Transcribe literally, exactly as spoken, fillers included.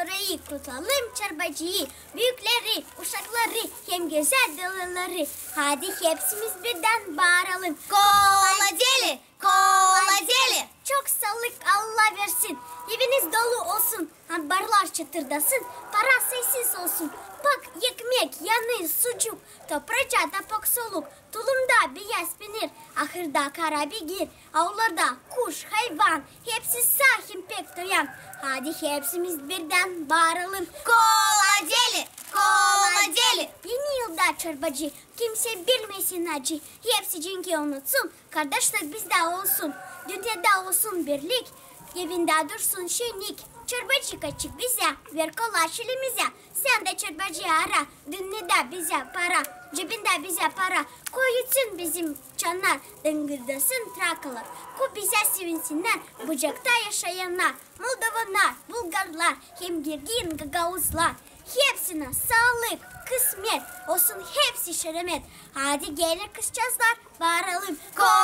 Orayı kutlayalım Çorbacıyı, büükleri, uşakları hem gözäl delileri. Hadi hepsimiz birdän baaralım: Kola deli, kola deli! Çok saalık Allah versin, eviniz dolu olsun, ambarlar çatırdasın, para sayısız olsun. Bak, ekmek, yanı, sucuk, topraca da pak soluk, tulumda beyaz penir, ahırda kara beygir, aullarda kuş, hayvan, hepsi saa hem pek toyan. Hadi hepsimiz birdän baaralım: Kola deli, kola deli! Eni yılda Çorbacı, kimsey bilmesin acı, hepsi cenki unutsun, kardaşlık bizdä olsun, dünnedä olsun birlik, evindä dursun şenlik. Çorbacı, kaçık bizä, ver kola şilimizä. Sän dä Çorbacı ara, dünnedä bizä para, cebindä bizä para. Koy içsin bizim çannar, dıngırdasın trakalar, koy bizä sevinsinnär bucakta yaşayannar: moldovannar, bulgarlar hem girgin gagauzlar. Hepsinä saalık, kısmet, olsun hepsi şeremet. Hadi gelin, kızçazlar, baaralım: Kola